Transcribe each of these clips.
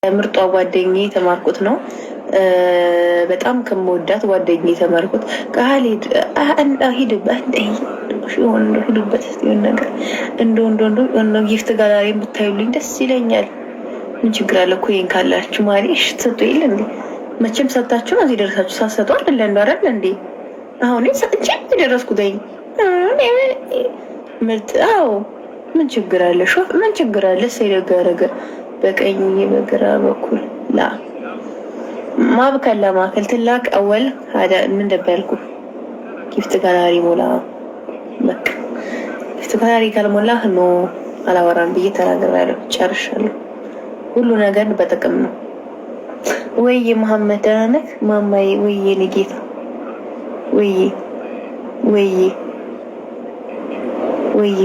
ከምርጧ ጓደኛዬ የተማርኩት ነው። በጣም ከምወዳት ጓደኛዬ የተማርኩት ቃሊድ ሂድበት ሂዱበት የሆነ ነገር እንደ እንደ እንደ gift gallery ብታዩልኝ ደስ ይለኛል። ምን ችግር አለ? Coin ካላችሁ ማሪ እሺ ትሰጡ የለ እንዴ? መቼም ሰጣችሁ ነው እዚህ ደረሳችሁ። ሳትሰጡ አይደለ እንደ አይደለ እንዴ? አሁን ሰጥቼ የደረስኩት ምርጥ። አዎ ምን ችግር አለ? ምን ችግር አለ? ሰይደጋረገ በቀኝ በግራ በኩል ላ ማብከላ ማከል ትላክ አወል ሀዳ ምን ደበልኩ ጊፍት ጋላሪ ሞላ በቃ ጊፍት ጋላሪ ካልሞላ ኖ አላወራም ብዬ ተናግሬያለሁ። ጨርሻለሁ። ሁሉ ነገር በጥቅም ነው። ወይዬ መሐመድ ደህና ነህ? ማማዬ ወይዬ ንጌታ ወይዬ ወይዬ ወይዬ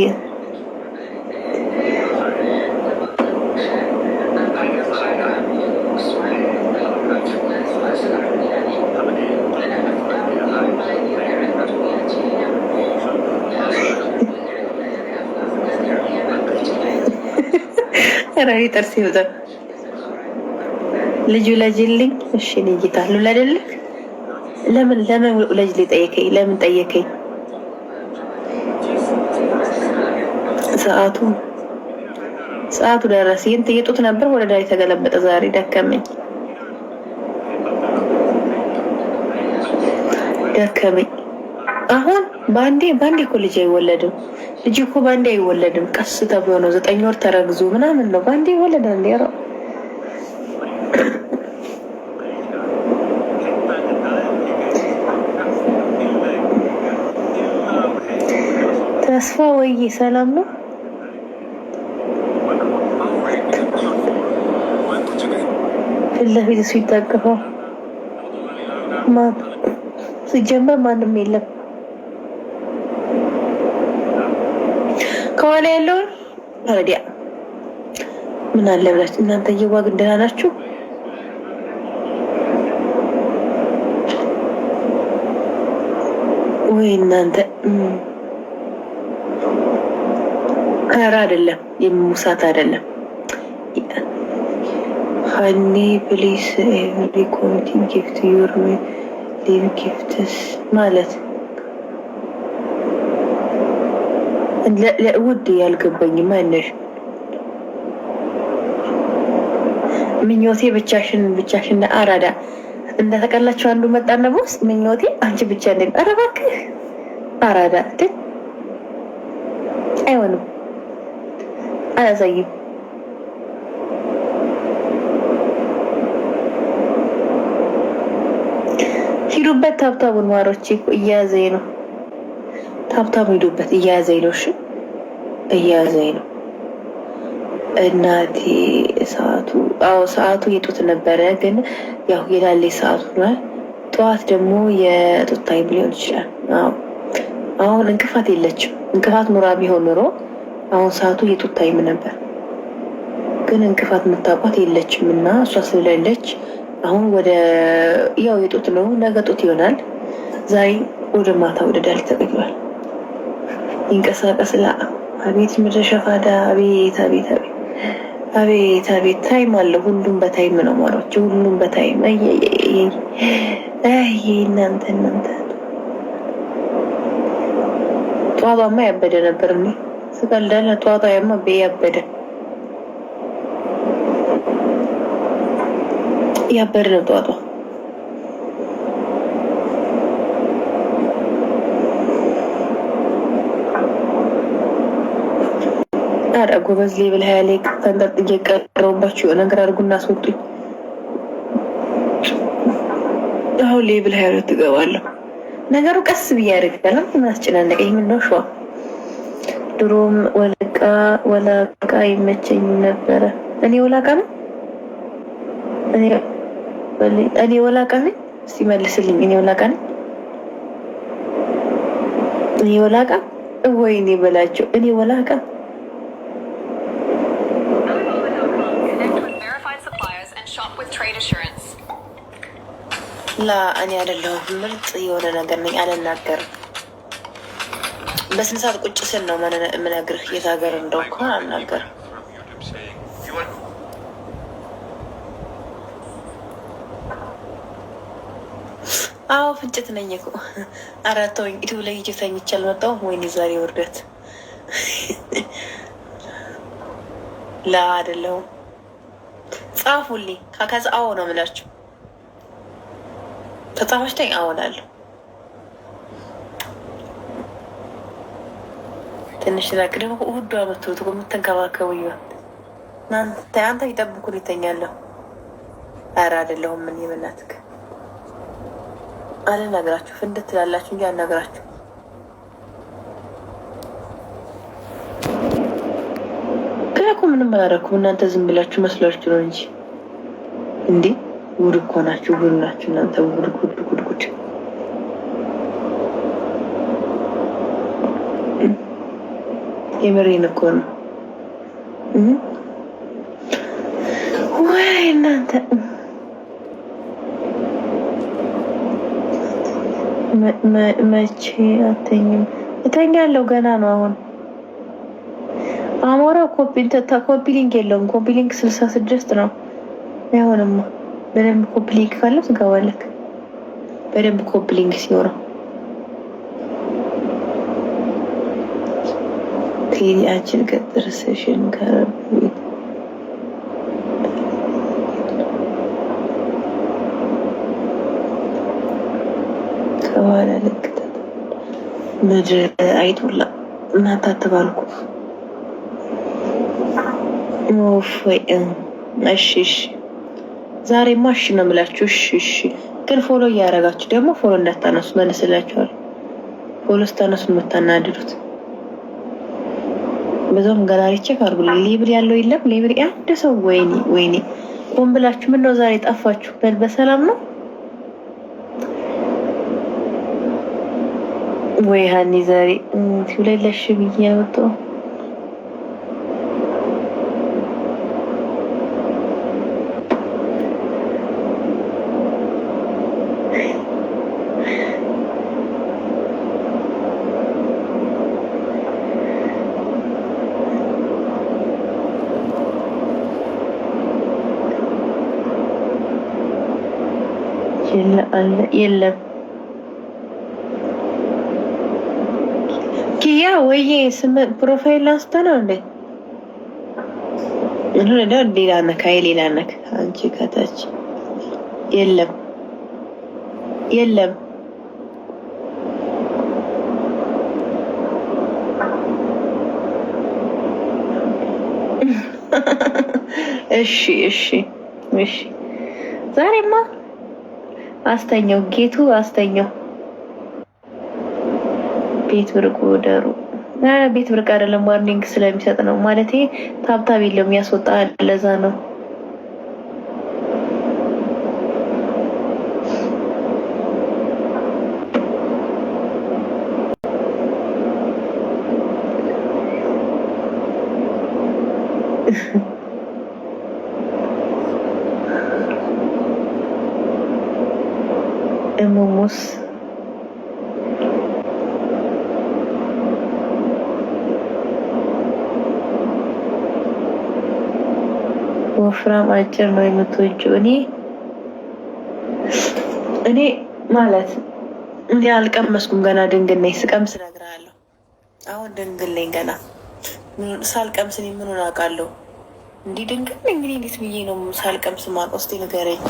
ኧረ ጥርስ ይውጣ። ልጁ ለጅልኝ። እሺ እኔ ጌታ ልውለድልህ። ለምን ለምን ውለጅ ጠየከኝ? ለምን ጠየከኝ? ሰዓቱ ሰዓቱ ደረሰ። ይህን የጡት ነበር ወደ ላይ ተገለበጠ። ዛሬ ደከመኝ ደከመኝ። አሁን በአንዴ በአንዴ እኮ ልጅ አይወለድም። ልጅ እኮ በአንዴ አይወለድም። ቀስ ተብሎ ነው። 9 ወር ተረግዞ ምናምን ነው በአንዴ ይወለዳል። እንዲ ተስፋ ወይ ሰላም ነው። ፊት ለፊት እሱ ይታቀፈው ማን ሲጀመር ማንም የለም። ከኋላ ያለውን ታዲያ ምን አለ ብላችሁ እናንተ እየዋግ ደህና ናችሁ? ወይ እናንተ ኧረ አይደለም፣ የሙሳት አይደለም። ሀኒ please every ኮሚቲ gift your live gifts ማለት ውድ ያልገባኝ ማነሽ? ምኞቴ ብቻሽን ብቻሽን አራዳ እንደተቀላችሁ አንዱ መጣና ቦስ ምኞቴ አንቺ ብቻ እንደ ኧረ እባክህ አራዳ አይሆንም፣ አላሳይም። ሂዱበት tap tap ኡን ማሮቼ እያያዘኝ ነው። Tap tap ሂዱበት እያያዘኝ ነው። እሺ እያያዘኝ ነው። እናቴ ሰዓቱ አዎ ሰዓቱ የጡት ነበረ፣ ግን ያው የላሌ ሰዓቱ ሆኗል። ጠዋት ደግሞ የጡት time ሊሆን ይችላል። አዎ አሁን እንቅፋት የለችም። እንቅፋት ኑራ ቢሆን ኑሮ አሁን ሰዓቱ የጡት time ነበር፣ ግን እንቅፋት የምታውቋት የለችም እና እሷ ስለሌለች አሁን ወደ ያው የጡት ነው፣ ነገ ጡት ይሆናል። ዛሬ ወደ ማታ ወደ ዳል ተቀይሯል። ይንቀሳቀስ ላ አቤት ምድረ ሸፋዳ አቤት አቤት አቤት አቤት አቤት time አለው። ሁሉም በ time ነው ማሮች፣ ሁሉም በ time። አይ እናንተ እናንተ ጧጧማ ያበደ ነበር። እኔ ስቀልዳለ ጧጧ ያማ ያበደ ያበደ ነው ጧጧ። ኧረ ጎበዝ level 20 ላይ ተንጠልጥዬ ቀረሁባችሁ። ነገር አድርጉና አስወጡኝ። አሁን level 22 እገባለሁ። ነገሩ ቀስ ብዬ ያደርጋል። ምን አስጨናነቀኝ? ምን ነው ሸዋ ድሮም ወለቃ ወላቃ ይመቸኝም ነበረ። እኔ ወላቃ ነው እኔ ወላቃ ነኝ። እስቲ መልስልኝ። እኔ ወላቃ ነኝ። እኔ ወላቃ ወይኔ በላቸው። እኔ ወላቃ ላ እኔ አይደለሁም። ምርጥ የሆነ ነገር ነኝ። አልናገርም። በስነ ስርዓት ቁጭ ስል ነው የምነግርህ። የት ሀገር እንደው እንኳን አልናገርም። አዎ ፍንጭት ነኝ እኮ። ኧረ ተወኝ። ኢትዮ ላይ ሂጅ ተኝቼ አልመጣሁም። ወይኔ ዛሬ ውርደት። ላ አይደለሁም። ጻፉልኝ። ከዛ አዎ ነው የምላችሁ። ተጻፈች አዎ እላለሁ። ትንሽ ላቅ ደግሞ ውዷ መትወት የምትንከባከቡ ይሆን አንተ ይጠብቁን ይተኛለሁ። ኧረ አይደለሁም። ምን የበላትክ አልነግራችሁ ፍንድት ትላላችሁ እንጂ አልነግራችሁ። ግን እኮ ምንም አላደረኩም። እናንተ ዝም ብላችሁ መስሏችሁ ነው እንጂ እንዴ! ጉድ እኮ ናችሁ፣ ጉድ ናችሁ እናንተ። ጉድ ጉድ ጉድ ጉድ። የምሬን እኮ ነው። ወይ እናንተ መቼ አተኝም? እተኛለሁ፣ ገና ነው። አሁን አሞራ copy link የለውም። copy link 66 ነው። አይሆንማ። በደንብ copy link ካለው ትገባለህ። በደንብ copy link ሲኖረው ቴዲ አንቺን ከጥርስሽን ከረቤት ከኋላ ልክ ምድር አይቶላ እናንተ አትባልኩ። ወይ እሺ፣ እሺ፣ ዛሬማ እሺ ነው የምላችሁ። እሺ፣ እሺ። ግን follow እያደረጋችሁ ደግሞ follow እንዳታነሱ መልስላችኋል። follow ስታነሱ የምታናድዱት በዛውም gallery check አድርጉልኝ። level ያለው የለም level አንድ ሰው። ወይኔ ወይኔ፣ ሆን ብላችሁ ምነው ዛሬ ጠፋችሁ? በሰላም ነው ወይ? ሀኒ ዛሬ ትውለለሽ ብዬ ያወጣው የለም ኪያ ወይዬ ስም profile አንስተ ነው እንዴ? ሌላ ነክ፣ አይ ሌላ ነክ። አንቺ ከታች የለም የለም። እሺ እሺ እሺ። ዛሬማ አስተኛው ጌቱ አስተኛው። ቤት ብርቅ ደሩ ቤት ብርቅ አይደለም፣ warning ስለሚሰጥ ነው። ማለት tap tap የለውም ያስወጣ፣ ለዛ ነው። እሙሙስ ወፍራም አጭር ነው የምትወጂው? እኔ ማለት እኔ አልቀመስኩም ገና ድንግል ነኝ። ስቀምስ እነግርሃለሁ። አሁን ድንግል ነኝ ገና ሳልቀምስ እኔ ምኑን አውቃለሁ? እንዲህ ድንግል ነኝ እንግዲህ እንዴት ብዬ ነው ሳልቀምስ ማውቀው? እስኪ ንገረኝ።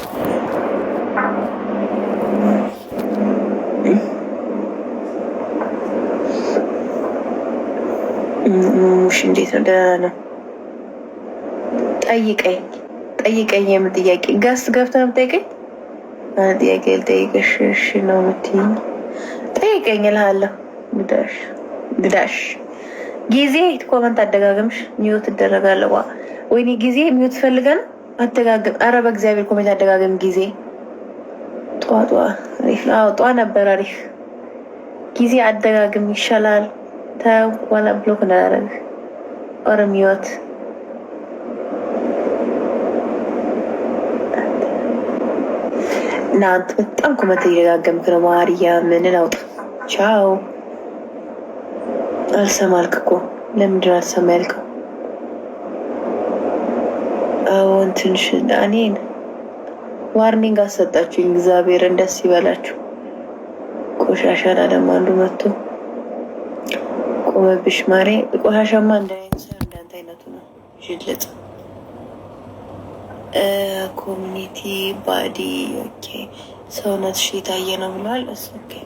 ሙሽ እንዴት ነው? ደህና ነው? ጠይቀኝ ጠይቀኝ። የምን ጥያቄ? guest ገብተህ ነው የምጠይቀኝ? አንድ ጥያቄ ልጠይቅሽ። እሺ ነው የምትይኝ? ጠይቀኝ እልሃለሁ። ግዳሽ ግዳሽ ጊዜ comment አደጋግምሽ mute እደረጋለሁ። ወይኔ ጊዜ mute ፈልገን አደጋግም። አረ በእግዚአብሔር comment አደጋግም ጊዜ። ጧ ጧ አሪፍ ነው። አዎ ጧ ነበር አሪፍ ጊዜ አደጋግም ይሻላል። ተው ዋላ block እንዳያደርግ or mute እናንተ በጣም comment እየደጋገምክ ነው። ማርያምን አውጣ። ቻው። አልሰማ አልክ እኮ ለምንድን ነው አልሰማ ያልከው? አዎን ትንሽ እኔን warning አሰጣችሁኝ። እግዚአብሔርን ደስ ይበላችሁ። ቆሻሻ ላለም አንዱ መጥቶ ቆመብሽ ማሬ። ቆሻሻማ እንዳንተ አይነቱ ነው። ጅልጥ community body okay። ሰውነትሽ የታየ ነው ብለዋል። እሱ okay።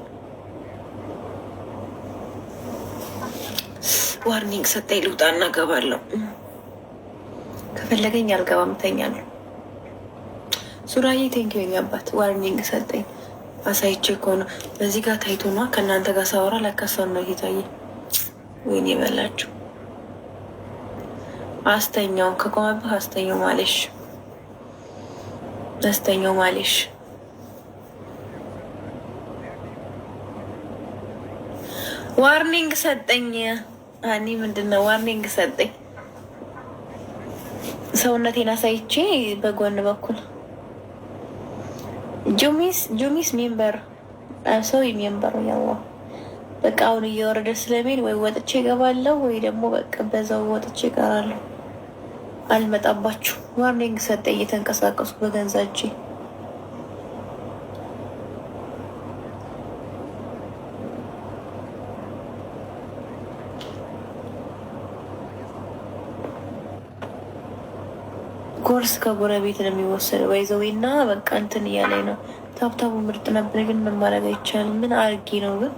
Warning ሰጠኝ። ልውጣ እና እገባለሁ። ከፈለገኝ አልገባም፣ እተኛለሁ። ሱራዬ thank you አባት። Warning ሰጠኝ። አሳይቼ እኮ ነው በዚህ ጋር ታይቶ ነዋ። ከእናንተ ጋር ሳወራ ለካ ሰውነት የታየ። ወይኔ በላችሁ። አስተኛው ከቆመብህ አስተኛው ማለሽ አስተኛው ማለሽ። Warning ሰጠኝ። አኒ ምንድን ነው warning ሰጠኝ። ሰውነቴን አሳይቼ በጎን በኩል ጁሚስ ጁሚስ member ሰው member ያዋ በቃ አሁን እየወረደ ስለሚሄድ ወይ ወጥቼ እገባለሁ ወይ ደግሞ በቃ በዛው ወጥቼ እቀራለሁ። አልመጣባችሁ። Warning ሰጠኝ እየተንቀሳቀሱ በገንዛ እጄ። ኮርስ ከጎረቤት ነው የሚወሰደው። ባይዘዌ እና በቃ እንትን እያለኝ ነው። Tap tap ኡ ምርጥ ነበር፣ ግን ምን ማድረግ አይቻልም። ምን አርጌ ነው ግን?